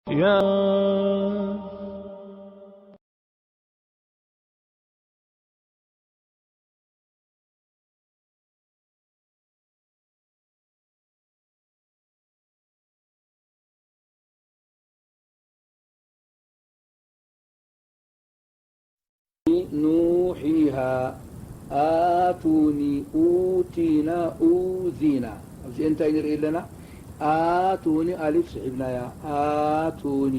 يا نوحيها آتوني أوتينا أوذينا. ኣብዚ እንታይ ንርኢ ኣለና? ኣቱኒ ኣሊፍ ስሒብናያ። ኣቱኒ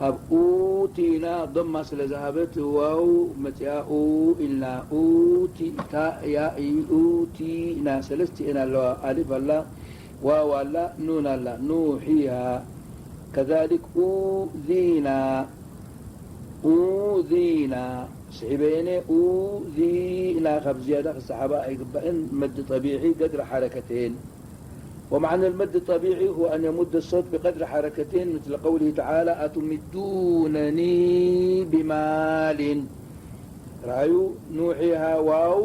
ኣብ ኡቲና ዶማ ስለ ዝሃበት ዋው መጽያ ኡ ኢልና ኡቲ ታእ ያኢ ኡቲና ሰለስቲኤን ኣለዋ። ኣሊፍ ኣላ፣ ዋው ኣላ፣ ኑን ኣላ። ኑሒሃ ከዛሊክ ኡዚና ኡዚና ስሒበየነ ኡዚና ካብ ዝያዳ ክሰሓባ ኣይግባእን። መዲ ጠቢዒ ገድሪ ሓረከተይን ومعنى المد الطبيعي هو أن يمد الصوت بقدر حركتين مثل قوله تعالى أتمدونني بمال. رأيوا نوحيها واو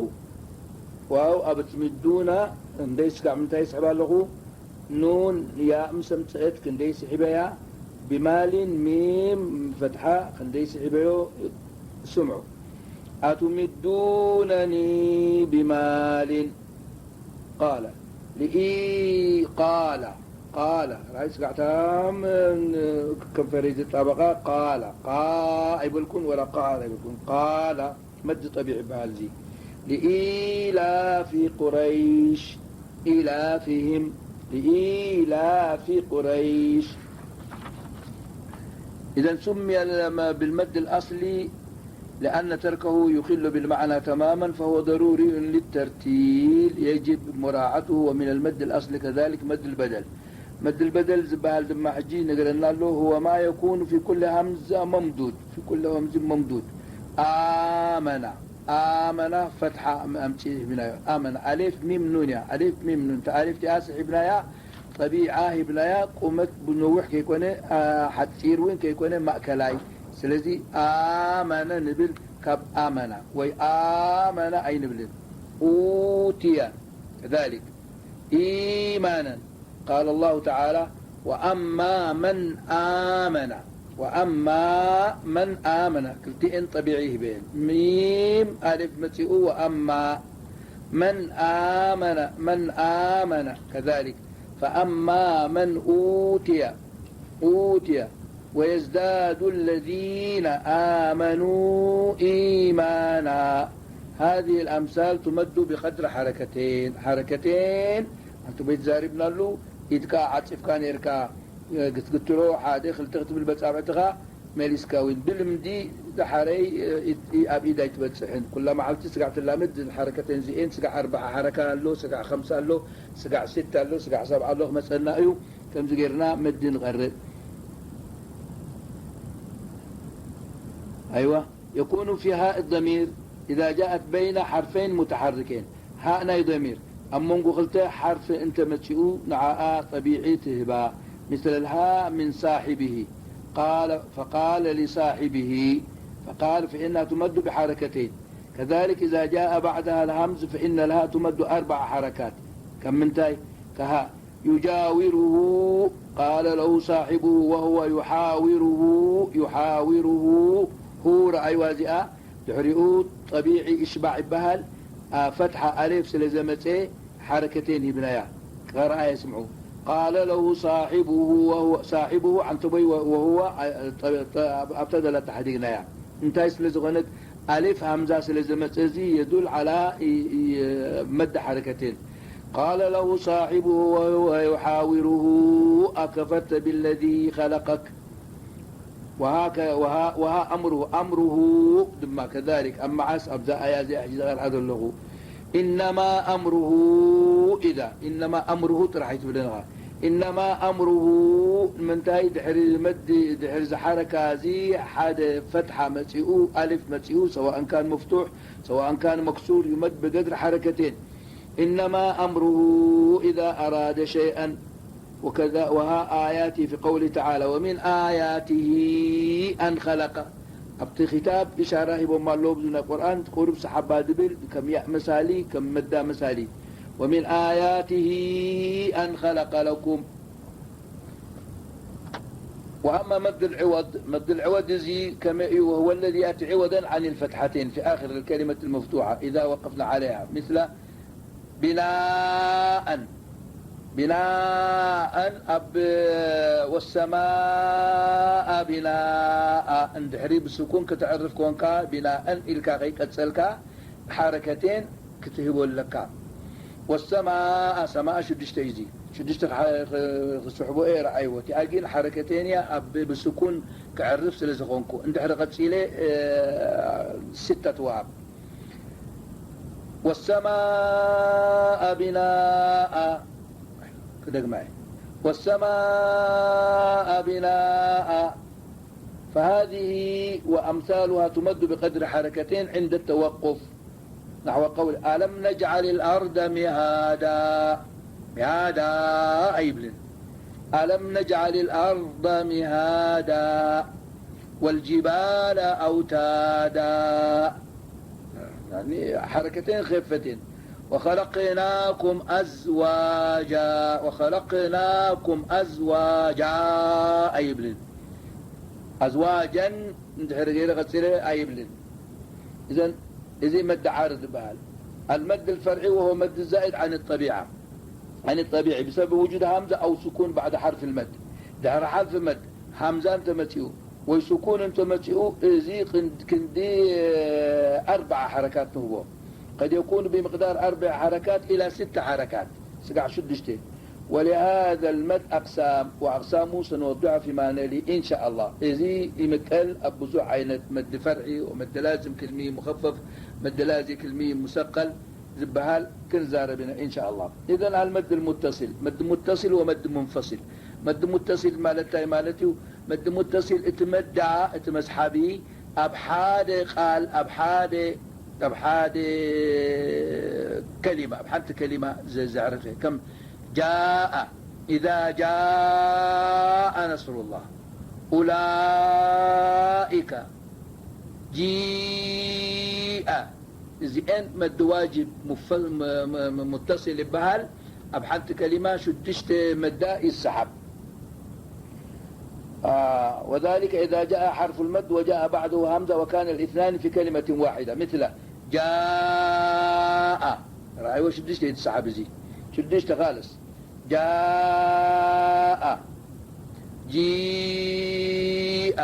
واو أبتمدونا እንደይ ስጋዕ ምንታይ ይስሕባ ኣለኹ ኑን ያ ምስ ኣምፅአት ክንደይ ስሒበያ ብማልን ሚም ፈትሓ ክንደይ ስሒበዮ ስምዑ أتمدونني بمال قال لإي قال قال رأي سقعتام كم فريد الطبقة قال قا أيبلكم ولا قال أيبلكم قال مد طبيعي بهالزي لإيلاف قريش إيلافهم لإيلاف قريش إذا سمي بالمد الأصلي لأن تركه يخل بالمعنى تماما فهو ضروري للترتيل يجب مراعاته ومن المد الأصلي كذلك مد البدل مد البدل ዝበሃል ድማ ሕጂ ይነገረና ኣሎ هو ما يكون في كل همزة ممدود في كل همز ممدود آمن آمن ፈትሓ ኣምፂ ሂብናዮ ኣመን ኣሌፍ ሚም ኑን እያ ኣሌፍ ሚም ኑን ተኣሌፍ ቲኣ ስሒብናያ ጠቢዓ ሂብናያ ቁመት ብነውሕ ከይኮነ ሓፂር እውን ከይኮነ ማእከላይ ስለዚ ኣመነ ንብል ካብ ኣመና ወይ ኣመና ኣይንብልን ኡትየ كذلك إيمانا قال الله تعالى وأما من آمن وأما من آمن ክልቲኤን ጠቢዒ ይህበየን ሚም ኣሌፍ መፂኡ وأما من آمن من آمن كذلك فأما من أوتي أوتي ويزداد الذين آمنوا إيمانا هذه الأمثال تمد بقدر حركتين حركتين أنت بيت زاربنا له إذ كا عطف كان إركا ክትግትሮ ሓደ ክልተ ክትብል በጻብዕትኻ መሊስካ እውን ብልምዲ ዝሓረይ ኣብ ኢድ ኣይትበጽሕን ኩላ መዓልቲ ስጋዕ ትላምድ ሓረከተን ዚኤን ስጋዕ ኣርባዓ ሓረካ ኣሎ ስጋዕ ከምሳ ኣሎ ስጋዕ ስት ኣሎ ስጋዕ ሰብዓ ኣሎ ክመጸና እዩ ከምዚ ጌርና መዲ ንቐርእ ኣይዋ يكون في هاء الضمير إذا جاءت بين حرفين متحركين ሃእ ናይ ضمير ኣብ መንጎ ክልተ ሓርፊ እንተ መጺኡ ንዓኣ ጠቢዒ ትህባ مثل الهاء من صاحبه قال فقال لصاحبه فقال فإنها تمد بحركتين كذلك إذا جاء بعدها الهمز فإن الهاء تمد أربع حركات كم منتاي كهاء يجاوره قال له صاحبه وهو يحاوره يحاوره هو رأي وازئة ድሕሪኡ ጠቢዒ እሽባዕ ይበሃል። ፈትሓ ኣሌፍ ስለ ዘመፀ ሓረከቴን ሂብናያ። ቀረኣ የስምዑ። ቃለ ለሁ ሳሒቡሁ ወሁወ፣ ሳሒቡሁ ዓንተቦይ ወ-፣ ወሁወ፣ አ-፣ ጠ-፣ ጠ-፣ ኣብታ ዘላ ተሓዲግናያ። እንታይ ስለ ዝኾነት ኣሌፍ ሃምዛ ስለ ዘመፀ እዚ የዱል ዓላ ይ-፣ ይ-፣ መድ ሓረከቴን። ቃለ ለሁ ሳሒቡሁ ወሁወ ዩሓዊሩሁ ኣከፈርተ ቢለዚ ኸለቀክ። وها ك-، وها، وها أمره، أمره ድማ كذلك ኣብ መዓስ ኣብዛ ኣያ እዚኣ ሕጂ ዝቐርኣ ዘለኹ إنما أمره إذا، إنما أمره ጥራሕ ኣይትብልን ኢኻ። إنما أمره ንምንታይ ድሕሪ መዲ፣ ድሕሪ ዝሓረካ እዚ ሓደ ፈትሓ መጺኡ፣ ኣሊፍ መጺኡ፣ سواء كان مفتوح سواء كان مكسور ይመድ ብገድሪ ሓረከቴን። إنما أمره إذا أراد شيئا وكذا، وها آياته في قوله تعالى، ومن آياته أن خلق። ኣብቲ ኪታብ ኢሻራ ሂቦም ኣለዉ፣ ብዙ ናይ ቁርኣን ቁሩብ ሰሓባ ድብል፣ ከም ያእ መሳሊ፣ ከም መዳ መሳሊ። ومن آياته أن خلق لكم وأما مد العوض، مد العوض زي كما هو الذي يأتي عوضا عن الفتحتين في آخر الكلمة المفتوحة إذا وقفنا عليها، مثل بناء، بناء أب، والسماء بناء، እንድሕሪ ብስኩን ክትዕርፍ ኮንካ ቢናእን ኢልካ ከይቀጸልካ ሓረከቴን ክትህቦ ኣለካ። ወሰማኣ፣ ሰማኣ ሽዱሽተ እዩ። እዚ ሽዱሽተ ክሓ-፣ ክ-፣ ክስሕቦ እየ ረኣይዎ። እቲኣ ግን ሓረከተይን እያ ኣብ ብስኩን ክዕርፍ ስለ ዝኾንኩ። እንድሕሪ ቀጺለ፣ እ፣ ሲታ ትወሃብ። ወሰማኣ ቢናኣ። ክደግማ እየ። ወሰማኣ ቢናኣ። فهذه وأمثالها تمد بقدر حركتين عند التوقف، نحو قول: ألم نجعل الأرض مهادا. مهادا ኣይብልን። ألم نجعل الأرض مهادا والجبال أوتادا. يعني حركتين خفتين. وخلقناكم أزواجا، وخلقناكم أزواجا ኣይብልን። ኣዝዋጀን እንድሕር ገይረ ቀጺለ ኣይብልን። إذن እዚ መድ ዓርድ ይበሃል። المد الفرعي وهو مد زائد عن الطبيعة، عن الطبيعي بسبب وجود همزة أو سكون بعد حرف المد። ድሕሪ ሓርፊ መድ ሃምዛ እንተመጺኡ ወይ ስኩን እንተመጺኡ፣ እዚ ቅን-፣ ክንዲ፣ እ፣ ኣርብዓ ሓረካት ንህቦ። قد يكون بمقدار أربع حركات إلى ست حركات، ስጋዕ ሽዱሽተ። ولهذا المد أقسام، وأقسامه سنوضحها فيما نلي إن شاء الله። እዚ ይምቀል ኣብ ብዙሕ ዓይነት መድ ፈርዒ ወመድ ላዝም ክልሚ ሙኸፈፍ፣ መድ ላዚ ክልሚ ሙሰቀል ዝበሃል ክንዛረብ ኢና إن شاء الله። إذن المد المتصل، مد متصل ومد منفصل። መድ ሙተሲል ማለት እንታይ ማለት እዩ? መድ ሙተሲል እቲ መዳ፣ እቲ መስሓቢ ኣብ ሓደ ቃል፣ ኣብ ሓደ፣ ኣብ ሓደ ከሊማ፣ ኣብ ሓንቲ ከሊማ ዘ-፣ ዘዕረፈ። ከም ጃአ፣ إذا جاء نصر الله، أولئك، ጂአ። እዚኤን መድ ዋጅብ ሙፈ-፣ መ-፣ መ-፣ መ-፣ ሙተሲል ይበሃል። ኣብ ሓንቲ ከሊማ ሽዱሽተ መዳ ይሰሓብ። آه، وذلك إذا جاء حرف المد وجاء بعده همزة وكان الاثنان في كلمة واحدة، مثل جاء. رأيوا شدشت يتسحب زي. شدشت خالص. جاء. جيء.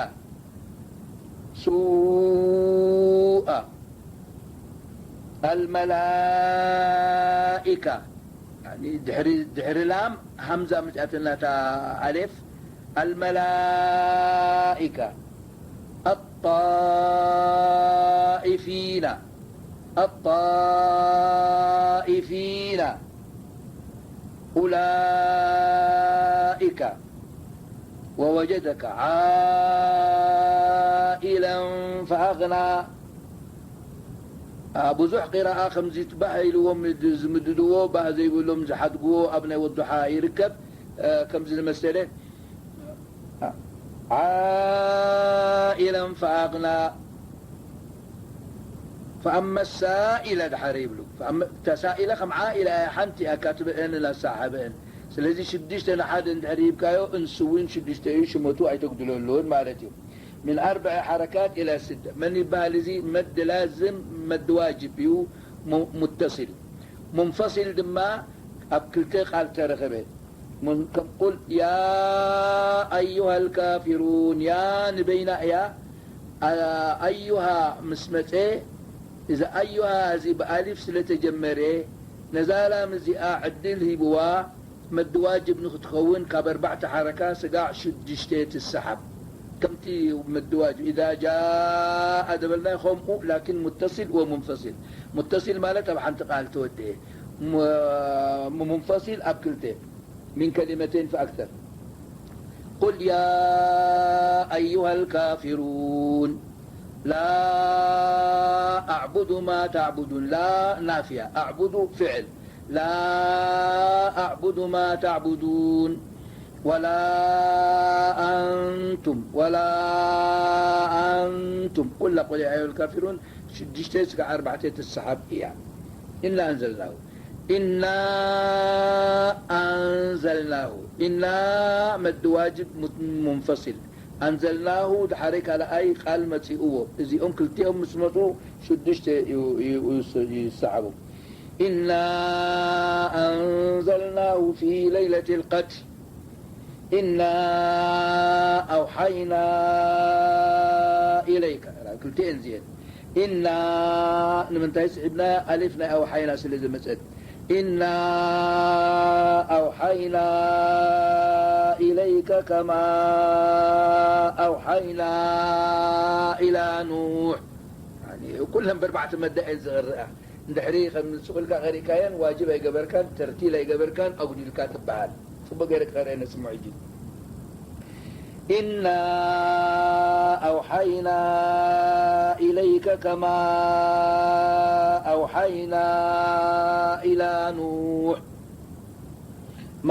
سوء. الملائكة. يعني ድሕሪ፣ ድሕሪ ላም ሃምዛ መጽኣትና እታ ኣሌፍ። الملائكة. الطائفين. الطائفين. أولئك. ووجدك عائلا فأغنى. አ፣ ብዙሕ ቂራኣ ከምዚ ባህ ኢልዎም ዝምድድዎ፣ ባህ ዘይብሎም ዝሓድግዎ ኣብ ናይ ወዱሓ ይርከብ። አ፣ ከምዚ ዝመሰለ عائلا فأغنى. فأما السائل ድሓር ይብሉ። فأما-، እታ ሳኢለ ከም ዓኢላ እያ፣ ሓንቲ እያ፣ ካትበአን ላሳሓበአን። ስለዚ ሽዱሽተ ንሓደ እንድሕር ሂብካዮ፣ እንሱ እውን ሽዱሽተ እዩ፣ ሽመቱ ኣይተጉድለሉን ማለት እዩ። من أربع حركات إلى ست። መን ይበሃል እዚ? መድ ላዝም፣ መድ ዋጅብ እዩ፣ ሙ-፣ ሙተሲል። ሙንፈሲል ድማ ኣብ ክልተ ቃል ተረኸበ። ምን-፣ ከም ቁል ያ ኣዩሃ ልካፊሩን፣ ያ ንበይና እያ። ኣ-፣ ኣዩሃ ምስ መጸ፣ እዚ ኣዩሃ እዚ ብኣሊፍ ስለ ተጀመረ፣ ነዛ ላም እዚኣ ዕድል ሂብዋ፣ መዲ ዋጅብ ንኽትኸውን ካብ ኣርባዕተ ሓረካ ስጋዕ ሽዱሽተ ትሰሓብ። ከምቲ መዲ ዋጅብ፣ ኢዛ ጃኣ ደበልናዮ ከምኡ፣ ላኪን ሙተሲል ወሙንፈሲል። ሙተሲል ማለት ኣብ ሓንቲ ቃል ተወድኤ፣ ሙ-፣ ሙንፈሲል ኣብ ክልተ። من كلمتين فأكثر. قل يا أيها الكافرون لا أعبد ما تعبدون. لا نافية، أعبد فعل. لا أعبد ما تعبدون ولا أنتم، ولا أنتم. قل، قل يا أيها الكافرون، ሽዱሽተ ስጋዕ ኣርባዕተ ትሰሓብ እያ። إنا أنزلناه. إنا أنزلناه. إنا መዲ ዋጅብ ሙት-፣ ሙንፈሲል። ኣንዘልናሁ ድሓረይ ካልኣይ ቃል መጺእዎ። እዚኦም ክልቲኦም ምስ መጹ ሽዱሽተ ዩ-፣ ዩ-፣ ዩ-፣ ይሰዓቡ። ኢና ኣንዘልናሁ ፊ ለይለት ልቀድር። ኢና ኣውሓይና ኢለይካ። ክልቲኤን እዚኤን። ኢና ንምንታይ ስዒብናያ? ኣሊፍ ናይ ኣውሓይና ስለ ዝመጸት። ኢና ኣውሓይና ኢለይከ ከማ ኣውሓይና ኢላ ኑሕ። ያኒ ኩለን በርባዕተ መዳ እየን ዝቕርኣ። እንድሕሪ ከም ንስኹልካ ቀሪእካየን ዋጅብ ኣይገበርካን፣ ተርቲል ኣይገበርካን፣ ኣጉዲልካ ትበሃል። ጽቡቕ ገይረ ክቐርኤ ነስምዖ ሕጂ። ኢና ኣውሓይና ኢለይከ ከማ ኣውሓይና ኢላ ኑሕ ማ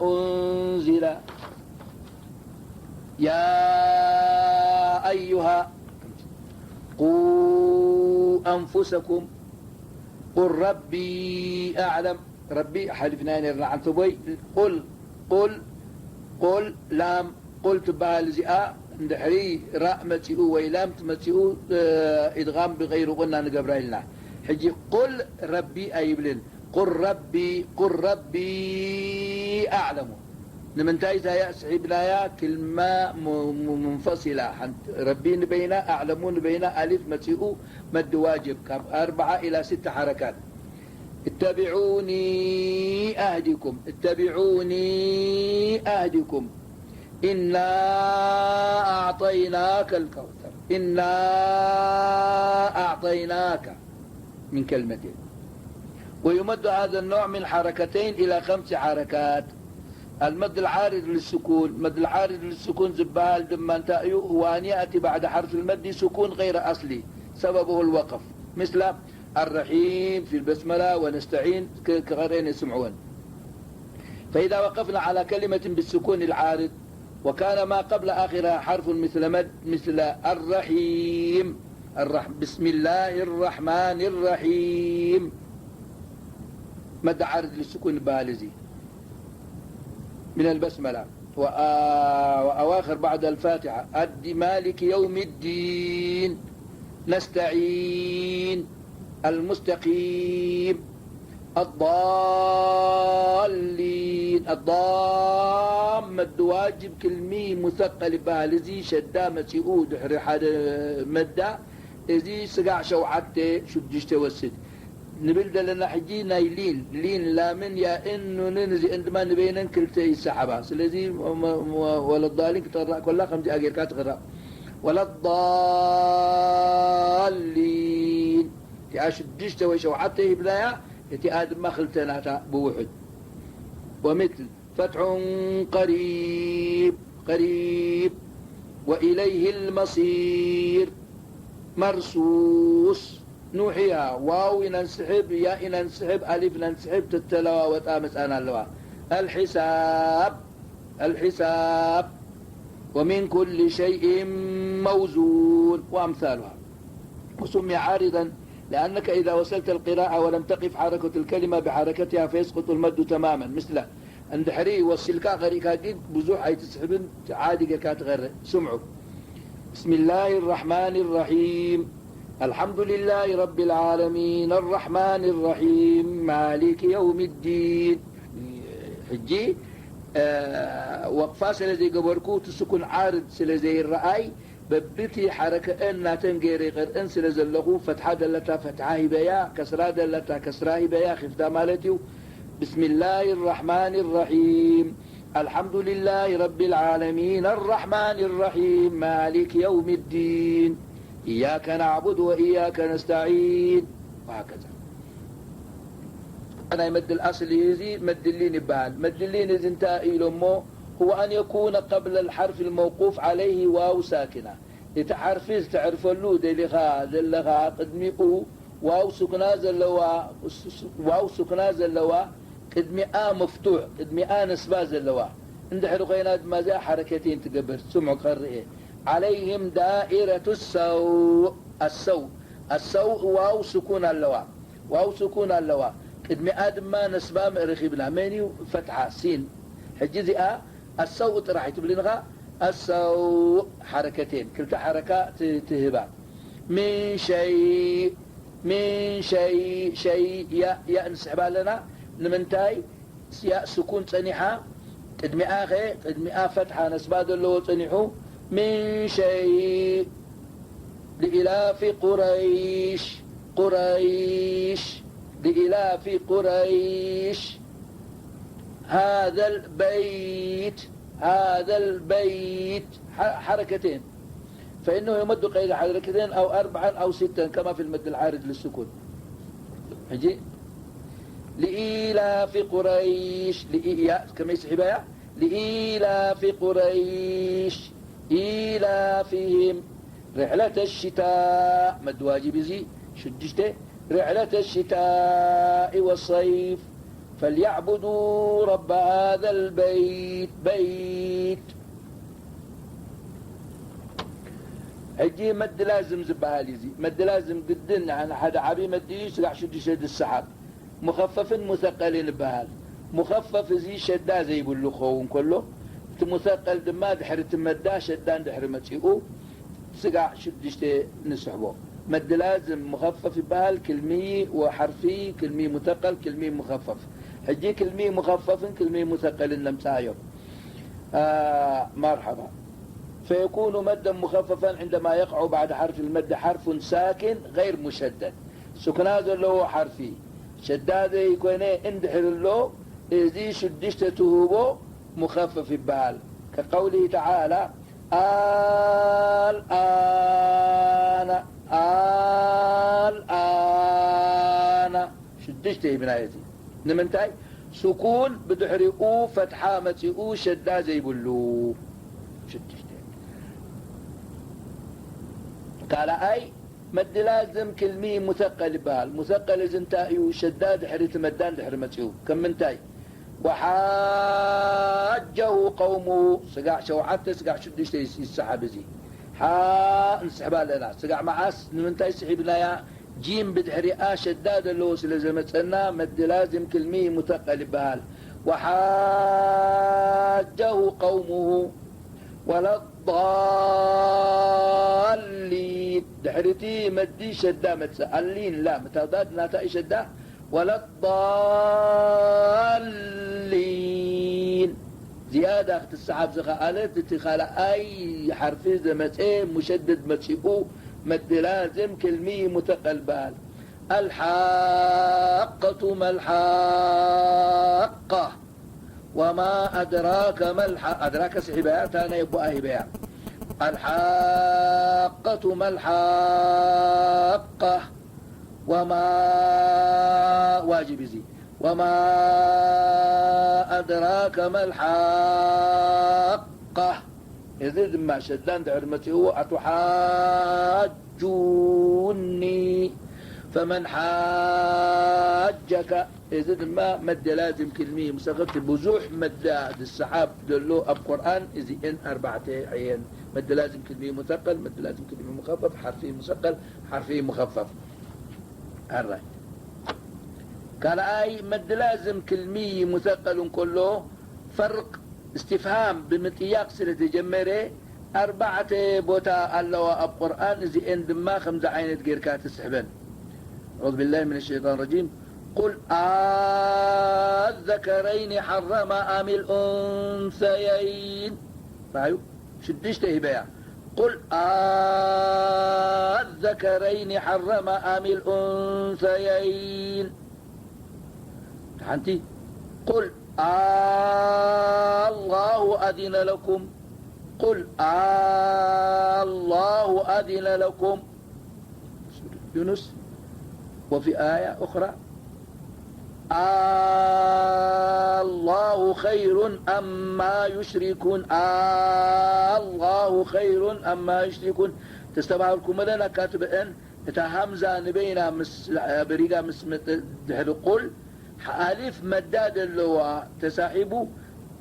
ኡንዚለ ያ ኣዩሃ ቁ ኣንፉሰኩም ቁል ረቢ ኣዕለም። ረቢ ሓሊፍናዮ ነርና ዓንተቦይ። ቁል፣ ቁል፣ ቁል፣ ላም፣ ቁል ትበሃል እዚኣ እንድሕሪ ራእ መጺኡ ወይ ላም ትመጺኡ፣ እ፣ ኢድጋም ብገይሩ ቁና ንገብራ ኢልና። ሕጂ ቁል ረቢ ኣይብልን። ቁል ረቢ፣ ቁል ረቢ ኣዕለሙ። ንምንታይ እዛ ያእ ስሒብናያ? ክልማ ሙ-፣ ሙ-፣ ሙንፈሲላ። ሓንቲ ረቢ ንበይና፣ ኣዕለሙ ንበይና፣ ኣሊፍ መጺኡ መዲ ዋጅብ ካብ ኣርብዓ ኢላ ስተ ሓረካት። اتبعوني أهدكم، اتبعوني أهدكم. إنا أعطيناك الكوثر. إنا أعطيناك من كلمتين. ويمد هذا النوع من حركتين إلى خمس حركات. المد العارض للسكون، مد العارض للسكون ዝበሃል ድማ እንታይ እዩ؟ هو أن يأتي بعد حرف المد سكون غير أصلي سببه الوقف، مثل الرحيم في البسملة ونستعين ك-، ክቐርኤን እየ ስምዕወን። فإذا وقفنا على كلمة بالسكون العارض وكان ما قبل آخرها حرف مثل مد، مثل الرحيم، الرح-، بسم الله الرحمن الرحيم، مد عارض للسكون ይበሃል እዚ። من البسملة وآ-، وأواخر بعد الفاتحة. الد-، مالك يوم الدين، نستعين، المستقيم، الضالين، الضام መዲ ዋጅብ ክልሚ ሙሰቀል ይበሃል። እዚ ሸዳ መጺኡ ድሕሪ ሓደ መዳ፣ እዚ ስጋዕ ሸውዓተ ሽዱሽተ ወስድ። ንብል ዘለና ሕጂ ናይ ሊን፣ ሊን፣ ላምን ያእን ኑንን እዚአን ድማ ንበይነን ክልተ ይሰሓባ። ስለዚ ወ-፣ ወ-፣ ወለዳሊን ክተቕራእ ከላ ከምዚኣ ጌርካ ትቕራእ። ወለዳሊን። እቲኣ ሽዱሽተ ወይ ሸውዓተ ሂብናያ፣ እቲኣ ድማ ክልተ ናታ ብውሑድ። ወምትል ፈትሑን ቀሪብ፣ ቀሪብ። ወኢለይሂ ልመሲር። መርሱስ። ኑሕያ፣ ዋው ኢና ንስሕብ፣ ያ ኢና ንስሕብ፣ ኣሊፍ ኢና ንስሕብ፣ ተተለዋወጣ መጻና ኣለዋ። ኣልሒሳብ፣ ኣልሒሳብ። ومن كل شيء موزون وأمثالها. وسمي عارضا لأنك إذا وصلت القراءة ولم تقف حركة الكلمة بحركتها فيسقط المد تماما، مثل እንድሕሪ ወሲልካ ቀሪእካ ግን ብዙሕ ኣይትስሕብን፣ ዓዲ ጌርካ ትቐርእ። ስምዑ። بسم الله الرحمن الرحيم. الحمد لله رب العالمين. الرحمن الرحيم. مالك يوم الدين. ሕጂ፣ እ፣ ወቕፋ ስለ ዘይገበርኩ፣ እቲ ስኩን ዓርድ ስለ ዘይረኣይ፣ በብቲ ሓረከአን ናተን ገይረ ይቐርአን ስለ ዘለኹ፣ ፈትሓ ደለታ ፈትሓ ሂበያ፣ ከስራ ደለታ ከስራ ሂበያ፣ ኺፍታ ማለት እዩ። بسم الله الرحمن الرحيم. الحمد لله رب العالمين. الرحمن الرحيم. مالك يوم الدين. إياك نعبد وإياك نستعين. وهكذا. ናይ መድል ኣስሊ እዚ መድሊን ይበሃል። መድሊን እዚ እንታይ ኢሎሞ? هو أن يكون قبل الحرف الموقوف عليه واو ساكنة. እቲ ሓርፊ ዝተዕርፈሉ ደሊኻ ዘለኻ ቅድሚኡ ዋው ሱክና ዘለዋ፣ ዋው ሱክና ዘለዋ ቅድሚኣ መፍቱሕ፣ ቅድሚኣ ነስባ ዘለዋ እንድሕሪ ኮይና ድማ እዚኣ ሓረከተይን ትገብር። ስምዑ ክኸርእ እየ። عليهم دائرة السوء። ኣሰው፣ ኣሰው ዋው ስኩን ኣለዋ። ዋው ስኩን ኣለዋ። ቅድሚኣ ድማ ነስባ ረኺብና። መን እዩ? ፈትሓ፣ ሲን። ሕጂ እዚኣ ኣሰው ጥራሕ ኣይትብልን ኢኻ። السوء حركتين، ክልተ ሓረካ ት-፣ ትህባ። من شيء، من شيء، شيء، ያእ፣ ያእ ንስሕባ ኣለና። ንምንታይ? ያእ ስኩን ጸኒሓ፣ ቅድሚኣ ኸ፣ ቅድሚኣ ፈትሓ ነስባ ዘለዎ ጸኒሑ። من شيء، لإيلاف قريش، قريش، لإيلاف قريش، هذا البيت، هذا البيت، ح-، حركتين. فإنه يمد قيد حركتين أو أربعا أو ستا كما في المد العارض للسكون. هجي. لإيلاف قريش، لإي-، يا، كما يسحبها يا؟ لإيلاف قريش، إيلافهم رحلة الشتاء، مد واجب زي، شدشته، رحلة الشتاء والصيف، فليعبدوا رب هذا البيت، بيت. ሕጂ መድ ላዝም ዝበሃል እዩ። እዚ መድ ላዝም ግድን ንሓደ ዓብዪ መድ እዩ፣ ስጋዕ ሽዱሽተ ዝሰሓብ። ሙኸፈፍን ሙሰቀልን ይበሃል። ሙኸፈፍ እዚ ሸዳ ዘይብሉ ክኸውን ከሎ፣ እቲ ሙሰቀል ድማ ድሕሪ እቲ መዳ ሸዳ እንድሕሪ መጺኡ፣ ስጋዕ ሽዱሽተ ንስሕቦ። መድ ላዝም ሙኸፈፍ ይበሃል። ክልሚ ወሓርፊ፣ ክልሚ ሙተቀል፣ ክልሚ ሙኸፈፍ። ሕጂ ክልሚ ሙኸፈፍን ክልሚ ሙተቀልን ነምጽኣዮም። آه، مرحبا. فيكون مدا مخففا عندما يقع بعد حرف المد حرف ساكن غير مشدد. سكنا ዘለዎ ሓርፊ ሸዳ ዘይኮነ እንድሕር ኣሎ፣ እዚ ሽዱሽተ ትህቦ ሙኸፈፍ ይበሃል። كقوله تعالى: الآن، الآن። ሽዱሽተ ሂብናዮ። እቲ ንምንታይ? ስኩን ብድሕሪኡ ፈትሓ መጺኡ ሸዳ ዘይብሉ። ሽዱሽተ። ካልኣይ መድ ላዝም ክልሚ ሙሰቀል ይበሃል። ሙሰቀል እዚ እንታይ እዩ? ሸዳ ድሕሪ እቲ መዳ እንድሕሪ መጺኡ። ከም ምንታይ? وحاجه قومه، ስጋዕ ሸውዓተ፣ ስጋዕ ሽዱሽተ ይስ-፣ ይሰሓብ። እዚ ሓ እንስሕባ ኣለና። ስጋዕ መዓስ ንምንታይ ስሒብናያ? ጂም ብድሕሪኣ ሸዳ ዘለዎ ስለ ዘመጸና መድ ላዝም ክልሚ ሙተቀል ይበሃል። وحاجه قومه ولا الضالين، ድሕሪ እቲ መዲ ሸዳ መጽእ። ኣሊን ላም፣ እታ ዳድ ናታ እዩ ሸዳ። ولا الضالين። ዝያዳ ክትሰሓብ ዝኸኣለት፣ እቲ ካልኣይ ሓርፊ ዘመጸ ሙሸደድ መጺኡ፣ መድ ላዝም ክልሚ ሙተቀል በሃል። الحاقة ما الحاقة وما أدراك ما الح-، أدراك ስሒባያ፣ እታ ናይ ኣቦኣ ሂበያ። الحاقة ما الحاقة وما واجب እዚ وما أدراك ما الحاقة። እዚ ድማ ሸዳ እንድሕር መጺእዎ أتحاجوني فمن حاجك። እዚ ድማ መድ ላዝም ክልሚ ሙሰኸት ብዙሕ መዳ ዝሰሓብ ዘሎ ኣብ ቁርኣን እዚኤን ኣርባዕተ እየን። መድ ላዝም ክልሚ ሙሰቀል፣ መድ ላዝም ክልሚ ሙኸፈፍ፣ ሓርፊ ሙሰቀል፣ ሓርፊ ሙኸፈፍ። ኣራይ ካልኣይ መድ ላዝም ክልሚ ሙሰቀል እንከሎ ፈርቅ እስትፍሃም ብምጥያቕ ስለ ተጀመረ ኣርባዕተ ቦታ ኣለዋ ኣብ ቁርኣን። እዚኤን ድማ ከምዚ ዓይነት ጌርካ ትስሕበን። أعوذ بالله من الشيطان الرجيم. قل أذكرين حرم أم الأنثيين. ራኣዩ? ሽዱሽተ ሂበያ። قل أذكرين حرم أم الأنثيين. ሓንቲ قل الله أذن لكم. قل الله أذن لكم. يونس. وفي آية أخرى الله خير أما يشركون. الله خير أما يشركون. ተስተባሃልኩም መለና ካትብአን እታ ሃምዛ ንበይና ምስ በሪጋ ምስ መጠ-፣ ድሕሪ ቁል ኣሊፍ መዳ ዘለዋ ተሳሒቡ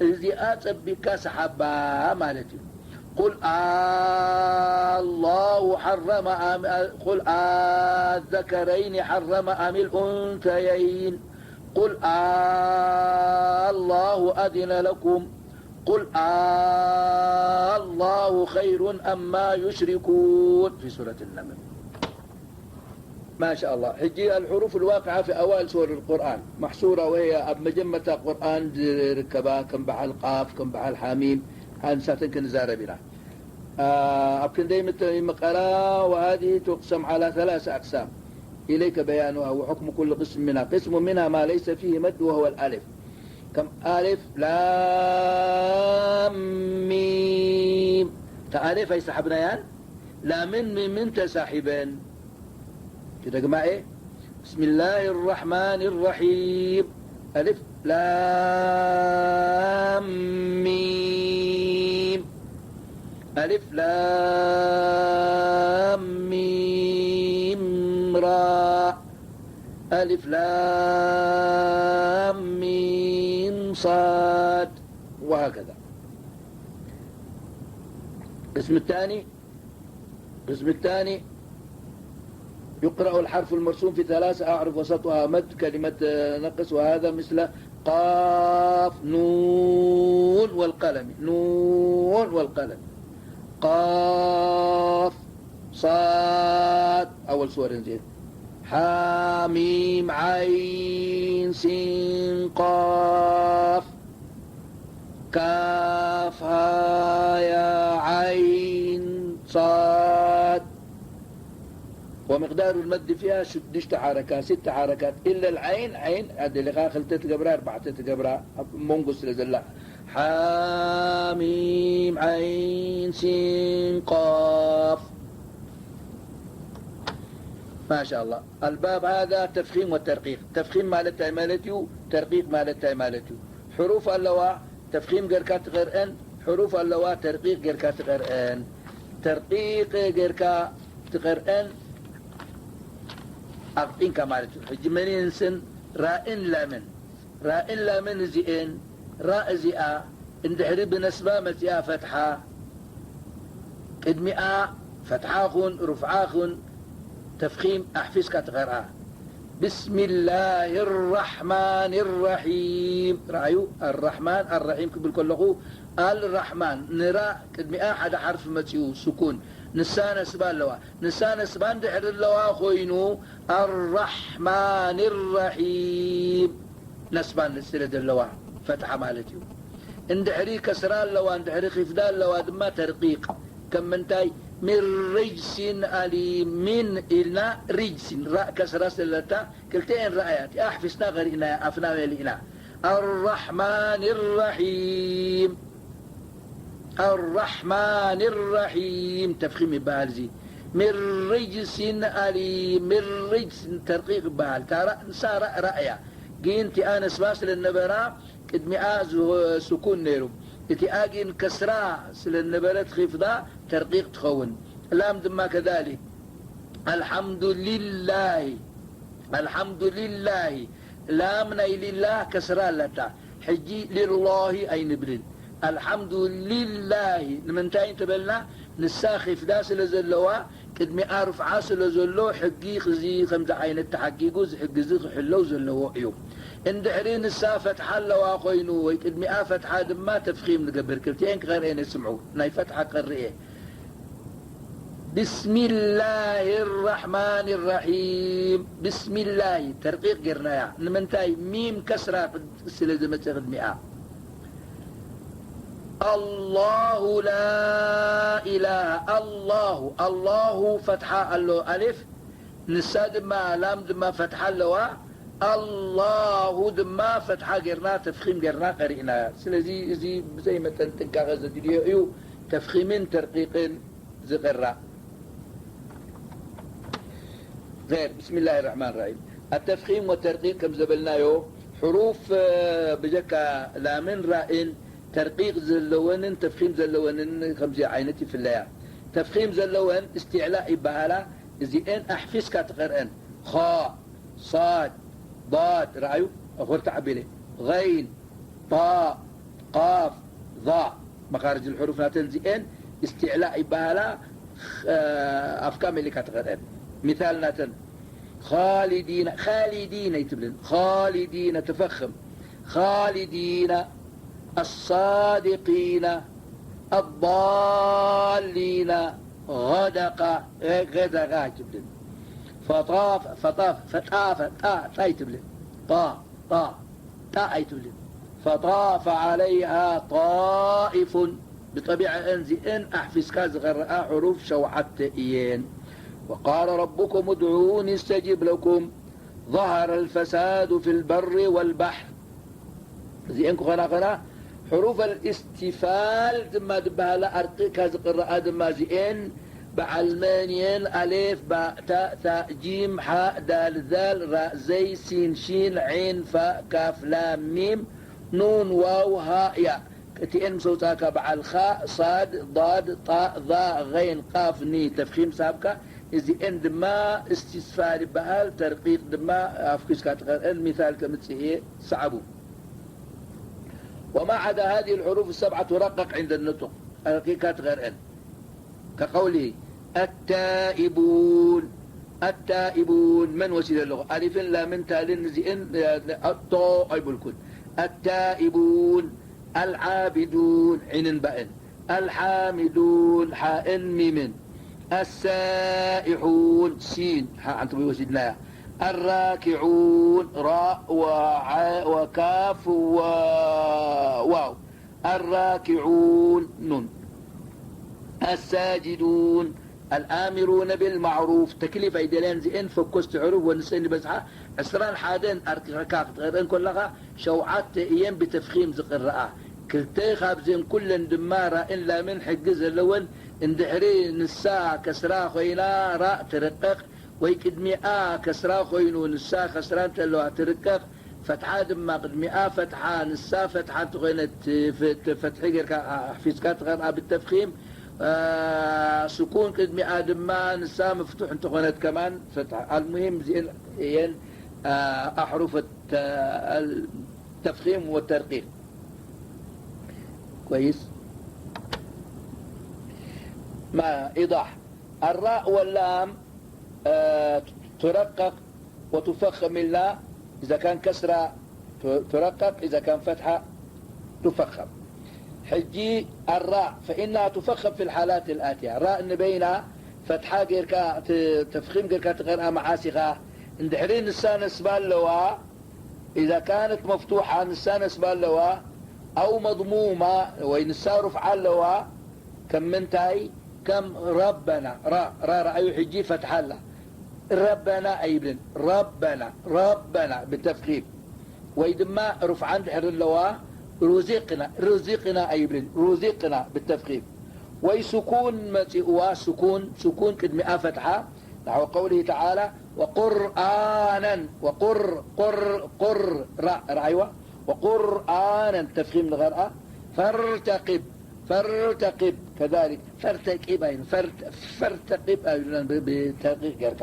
እዚኣ ጸቢቅካ ሰሓባ ማለት እዩ። قل الله حرم أم، قل أذكرين حرم أم الأنثيين، قل الله أذن لكم، قل آه الله خير أما يشركون في سورة النمل. ما شاء الله. ሕጂ الحروف الواقعة في أوائل سور القرآن محصورة، وهي ኣብ መጀመርታ ቁርኣን ዝርከባ ከም በዓል ቃፍ፣ ከም በዓል ሓሚም፣ ንሳተን ክንዛረብ ኢና። ኣብ ክንደይ ይምቀላ؟ وهذه تقسم على ثلاث أقسام إليك بيانها وحكم كل قسم منها. قسم منها ما ليس فيه مد وهو الألف. ከም ኣልፍ ላም ሚም። እታ ኣልፍ ኣይሰሓብናያን፣ ላምን ሚምን ተሳሒበን። ክደግማ እየ። بسم الله الرحمن الرحيم. ألف لام ميم. ألف لام ميم را. ألف لام ميم صاد. وهكذا. القسم الثاني، القسم الثاني يقرأ الحرف المرسوم في ثلاث أحرف وسطها مد كلمة، آه، نقص، وهذا مثل قاف نون والقلم، نون والقلم، قاف صاد، أول سور نزيد، حاميم عين سين قاف، كاف ها يا عين صاد. ومقدار المد فيها شدشت حركات، ست حركات، إلا العين، عين، هذه اللي خلت تقبرها، أربعة تقبرها، منقص لزلا. حاميم عين سين قاف. ما شاء الله. الباب هذا تفخيم وترقيق. تفخيم ማለት እንታይ ማለት እዩ? ተርቂቅ ማለት እንታይ ማለት እዩ? ሕሩፍ ኣለዋ፣ ተፍኺም ጌርካ ትቐርአን፣ ሕሩፍ ኣለዋ፣ ተርቂቅ ጌርካ ትቐርአን። ተርቂቅ ጌርካ ትቐርአን ኣቕጢንካ ማለት እዩ። ሕጂ መንንስን ራእን ላምን፣ ራእን ላምን እዚኤን፣ ራ እዚኣ እንድሕሪ ብነስባ መጺኣ ፈትሓ፣ ቅድሚኣ ፈትሓ ኹን ሩፍዓ ኹን ተፍኺም ኣሕፊስካ ትቐርኣ። ብስሚላህ ራሕማን ራሒም። ረኣዩ፣ ኣራሕማን ኣራሒም ክብል ከለኹ፣ ኣልራሕማን ንራ ቅድሚኣ ሓደ ሓርፊ መጺኡ፣ ስኩን። ንሳ ነስባ ኣለዋ። ንሳ ነስባ እንድሕሪ ኣለዋ ኮይኑ፣ ኣራሕማን ራሒም። ነስባን ስለ ዘለዋ ፈትሓ ማለት እዩ። እንድሕሪ ከስራ ኣለዋ፣ እንድሕሪ ኺፍዳ ኣለዋ ድማ ተርቂቅ። ከም ምንታይ? ሚን ሪጅሲን ኣሊም። ሚን ኢልና ሪጅሲን፣ ራእ ከስራ ስለታ፣ ክልተኤን ራእያ፣ እቲኣ ኣሕፊስና ቀሪእናያ፣ ኣፍና መሊእና። ኣራሕማን ራሒም። ኣራሕማን ራሒም ተፍኺም ይበሃል። እዚ ሚን ሪጅሲን ኣሊም፣ ሚን ሪጅሲን ተርቂቅ ይበሃል። እታ ራእ፣ ንሳ ራእ፣ ራእያ። ግን እቲኣ ነስባ ስለ ነበራ ቅድሚኣ ዝ-፣ ስኩን ነይሩ። እቲኣ ግን ከስራ ስለ ነበረት ኺፍዳ ተርቂቅ ትኸውን። ላም ድማ ከዛሊክ። ኣልሓምዱሊላሂ፣ ኣልሓምዱሊላሂ። ላም ናይ ሊላህ ከስራ ኣለታ። ሕጂ ሊላሂ ኣይንብልን። ኣልሓምዱሊላሂ። ንምንታይ እንተበልና፣ ንሳ ኺፍዳ ስለ ዘለዋ፣ ቅድሚኣ ርፍዓ ስለ ዘሎ፣ ሕጊ እዚ ከምዚ ዓይነት ተሓጊጉ፣ እዚ ሕጊ እዚ ክሕለው ዘለዎ እዩ። እንድሕሪ ንሳ ፈትሓ ኣለዋ ኮይኑ፣ ወይ ቅድሚኣ ፈትሓ ድማ ተፍኺም ንገብር። ክልቲኤን ክቐርኤን እየ፣ ስምዑ። ናይ ፈትሓ ክቐርእ እየ። ብስሚላሂ ራሕማን ራሒም። ብስሚላሂ ተርቂቅ ጌርናያ። ንምንታይ? ሚም ከስራ ስለ ዝመጽእ ቅድሚኣ። ኣላሁ ላ ኢላሃ። ኣላሁ፣ ኣላሁ ፈትሓ ኣሎ ኣሊፍ፣ ንሳ ድማ፣ ላም ድማ ፈትሓ ኣለዋ። ኣላሁ ድማ ፈትሓ ጌርና፣ ተፍኺም ጌርና ቀሪእና። ስለዚ እዚ ብዘይ መጠን ጥንቃቐ ዘድልዮ እዩ፣ ተፍኺምን ተርቂቅን ዝቕራእ። غير، بسم الله الرحمن الرحيم. التفخيم والترقيق ከም ዘበልናዮ፣ ሕሩፍ፣ እ፣ ብጀካ ላምን ራእን ተርቂቅ ዘለወንን ተፍኺም ዘለወንን ከምዚ ዓይነት ይፍለያ። ተፍኺም ዘለወን እስትዕላእ ይበሃላ። እዚኤን ኣሕፊስካ ትቐርአን። ኻእ፣ ሳድ፣ ዳድ፣ ረኣዩ፣ ኣኾር ተዓቢለ። ገይን፣ ጣእ፣ ቃፍ፣ ዛእ። መኻርጅ ልሕሩፍ ናተን እዚኤን እስትዕላእ ይበሃላ። ኸ-፣ ኣፍካ መሊካ ትቐርአን። ሚታል ናተን፣ ኻሊዲና፣ ኻሊዲና ኣይትብልን። ኻሊዲና፣ ትፈኽም። ኻሊዲና፣ الصادقين، الضالين، غدق، غدق ኣይትብልን። ፈጣፍ፣ ፈጣፍ፣ ፈጣፈ፣ ጣ፣ ጣ ኣይትብልን። ጣ፣ ጣ፣ ጣ ኣይትብልን። فطاف عليها طائف፣ ብጠቢዐ እዚእን ኣሕፊዝካ ዝቐረኣ ሕሩፍ ሸውዓተ እየን። وقال ربكم ادعوني استجب لكم ظهر الفساد في البر والبحر። እዚኤን ክኾና ኾና፣ ሕሩፍ ኣልእስትፋል ድማ ዝበሃላ ኣርቂቕካ ዝቕረኣ ድማ እዚኤን በዓል መን እየን? ኣሌፍ፣ ባእ፣ ታእ፣ ታእ፣ ጂም፣ ሓእ፣ ዳል፣ ዛል፣ ራእ፣ ዘይ፣ ሲን፣ ሺን፣ ዒን፣ ፋእ፣ ካፍ፣ ላም፣ ሚም፣ ኑን፣ ዋው፣ ሃእ፣ ያእ። እቲኤን ምስ ኣውጻእካ በዓል ኻእ፣ ሳድ፣ ዳድ፣ ጣእ፣ ዛ፣ ገይን፣ ቃፍ፣ ኒ፣ ተፍኺም ሳብካ፣ እዚኤን ድማ እስትስፋል ይበሃል፣ ተርቂቕ ድማ ኣፍኲስካ ትቐርአን። ሚሳል ከምጽእ እየ፣ ሰዓቡ። وما عدا هذه الحروف السبعة ترقق عند النطق، ኣርቂቕካ ትቐርአን። كقوله التائبون، التائبون መን ወሲደ ኣለኹ? ኣሊፍን ላምን ታልን እዚእን፣ እ፣ እ፣ ቶ ኣይብልኩን። التائبون، العابدون ዒንን ባእን። الحامدون ሓእን ሚምን። السائحون ሲን ሓ-፣ ሓንቲ ወይ ወሲድናያ። الراكعون ራእ ወዓእ ወካፍ ወዋው። الراكعون ኑን። الساجدون الآمرون بالمعروف ተክሊፍ ኣይደልያን እዚኤን ፈኮስቲ ሕሩፍ ወንሰን ዝበዝሓ ዕስራን ሓደን ኣርኪኸካ ክትቐርአን ከለኻ ሸውዓተ እየን ብተፍኺም ዝቕረኣ። ክልተ ካብዘን ኩለን ድማ ራእን ላምን ሕጊ ዘለወን እንድሕሪ ንሳ ከስራ ኮይና ራእ ትርቀቕ ወይ ቅድሚኣ ከስራ ኮይኑ ንሳ ከስራ እንተለዋ ትርቀቕ ፈትሓ ድማ ቅድሚኣ ፈትሓ፣ ንሳ ፈትሓ እንተኾይነት፣ ፍ-፣ ፈትሒ ጌርካ ኣሕፊዝካ ትቐርኣ ብተፍኺም፣ ኣ፣ ስኩን ቅድሚኣ ድማ ንሳ መፍቱሕ እንተኾነት ከማን ፈትሓ። ኣልሙሂም እዚኤን እየን፣ ኣ፣ ኣሕሩፍ ተ-፣ ተፍኺም ወተርቂቕ። كويس؟ ما إيضاح. الراء واللام، አ፣ ترقق وتفخم إلا إذا كان كسرة ت-، ترقق، إذا كان فتحة تفخم. ሕጂ الراء فإنها تفخم في الحالات الآتية. ራእ ንበይና ፈትሓ ጌርካ ት-፣ ተፍኺም ጌርካ ትቐርኣ መዓስ ኢኻ? እንድሕሪ ንሳ ነስባ ኣለዋ، إذا كانت مفتوحة ንሳ ነስባ ኣለዋ، أو مضمومة ወይ ንሳ ሩፍዓ ኣለዋ፣ ከም ምንታይ? ከም ረበና። ራ፣ ራ፣ ረኣዩ ሕጂ ፈትሓ ኣላ። ረበና ኣይብልን። ረበና፣ ረበና ብተፍኺም። ወይ ድማ ሩፍዓ እንድሕር ኣለዋ፣ ሩዚቅና፣ ሩዚቅና ኣይብልን። ሩዚቅና ብተፍኺም። ወይ ስኩን መጺእዋ፣ ስኩን፣ ስኩን ቅድሚኣ ፈትሓ። نحو قوله تعالى وقرآنا، وقر، قر، قر، ራ፣ ረኣይዋ። وقرآنا ተፍኺም ንቐርኣ። فارتقب، فارتقب كذلك. ፈርተቂብ ኣይኑ፣ ፈርተ-፣ ፈርተቂብ ኣይብሉናን ብ-፣ ብተርቂቕ ጌርካ።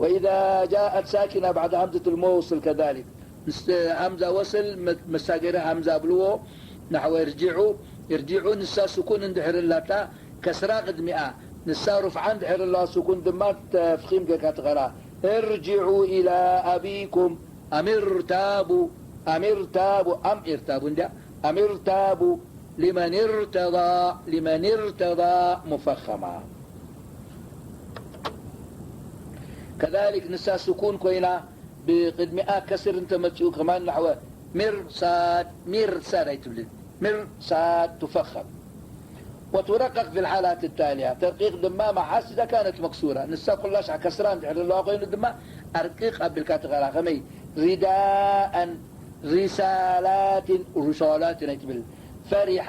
وإذا جاءت ساكنة بعد همزة الموصل كذلك። ምስ ሃምዛ ወስል መ-፣ መሳገሪ ሃምዛ ብልዎ። نحو ارجعوا، ارجعوا ንሳ ስኩን እንድሕር ኣላታ ከስራ ቅድሚኣ፣ ንሳ ሩፍዓ እንድሕር ኣለዋ ስኩን ድማ ተፍኺም ጌርካ ትቐርኣ። ارجعوا إلى أبيكم أم ارتابوا، أم ارتابوا، أم ارتابوا እንድያ، أم ارتابوا لمن ارتضى، لمن ارتضى مفخمة. كذلك ንሳ ስኩን ኮይና ብቅድሚኣ ከስር እንተመጺኡ ከማን نحو مرصاد، مرصاد ኣይትብልን። مرصاد تفخم. وترقق في الحالات التالية. ተርቂቕ ድማ መዓስ إذا كانت مكسورة። ንሳ ኩላ ሻዕ ከስራ እንድሕር ዘለዋ ኮይኑ ድማ ኣርቂቕ ኣቢልካ ትቐራ። ከመይ؟ رداء، رسالات، رسالات ኣይትብል። فرح،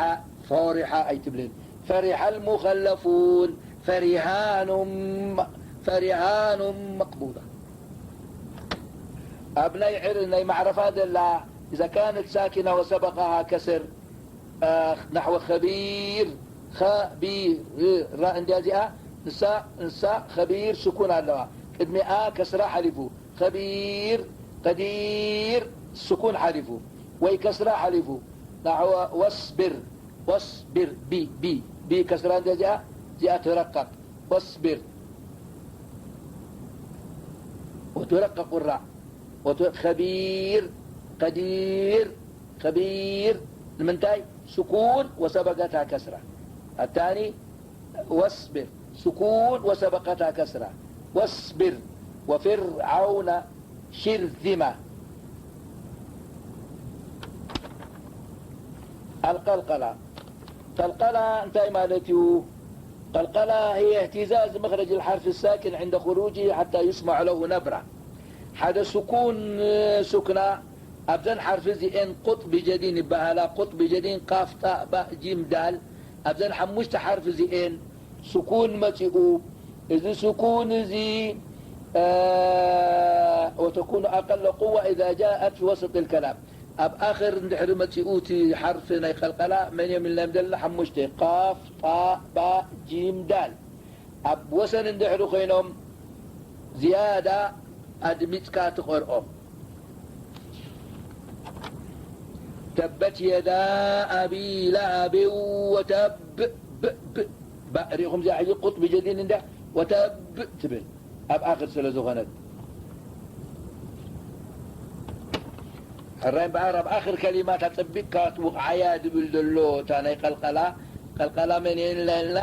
فرح ኣይትብልን። فرح المخلفون، فرهان، فرهان مقبوضة. ኣብ ናይ ዕር-، ናይ ማዕረፋ ዘላ إذا كانت ساكنة وسبقها كسر، አ፣ نحو خبير، ኸ-ቢ-ር፣ ራ እንድያ እዚኣ፣ ንሳ፣ ንሳ ኸቢር ስኩን ኣለዋ። ቅድሚኣ ከስራ ሓሊፉ። ኸቢር፣ ቀዲር፣ ስኩን ሓሊፉ። ወይ ከስራ ሓሊፉ። نحو واصبر، واصبر، ቢ፣ ቢ፣ ቢ ከስራ እንድያ እዚኣ፣ እዚኣ ትረቀቕ። واصبر. وترقق الراء. وت-، خبير، قدير، خبير، ንምንታይ ስኩን ወሰበቀታ ከስራ ኣታኒ ወስብር ስኩን ወሰበቀታ ከስራ ወስብር ወፍርዓውነ ሽርዚማ። القلقلة. قلقلة እንታይ ማለት እዩ? قلقلة هي اهتزاز مخرج الحرف الساكن عند خروجه حتى يسمع له نبرة. ሓደ ስኩን ሱክና ኣብዘን ሓርፊ እዚኤን ቁጥቢ ጀዲን ይበሃላ። ቁጥቢ ጀዲን ቃፍ ጣእ ባእ ጂም ዳል ኣብዘን ሓሙሽተ ሓርፊ እዚኤን ስኩን መጺኡ። እዚ ስኩን እዚ ወተኩኑ ኣቀለ ቁዋ ኢዛ ጃኣት ፊ ወሰጥ ልከላም ኣብ ኣኽር እንድሕሪ መጺኡ እቲ ሓርፊ ናይ ቀልቀላ መን እዮም ኢልና ደለና ሓሙሽተ ቃፍ ጣእ ባእ ጂም ዳል ኣብ ወሰን እንድሕሪ ኮይኖም ዝያዳ ኣድሚጽካ ትቐርኦም። ተበት የዳ ኣቢ ለሃብ ወተብ። ብ ብ ባእ ሪኢኹም እዚኣ ሕጂ ቁጥ ብጀዲን እንዳ ወተብ ትብል ኣብ ኣኽር ስለ ዝኾነት። ሕራይ እምበኣር ኣብ ኣኽር ከሊማት ኣጸቢቕካ ትውቕዓያ ድብል ዘሎ እታ ናይ ቀልቀላ ቀልቀላ መን እየን ኢልና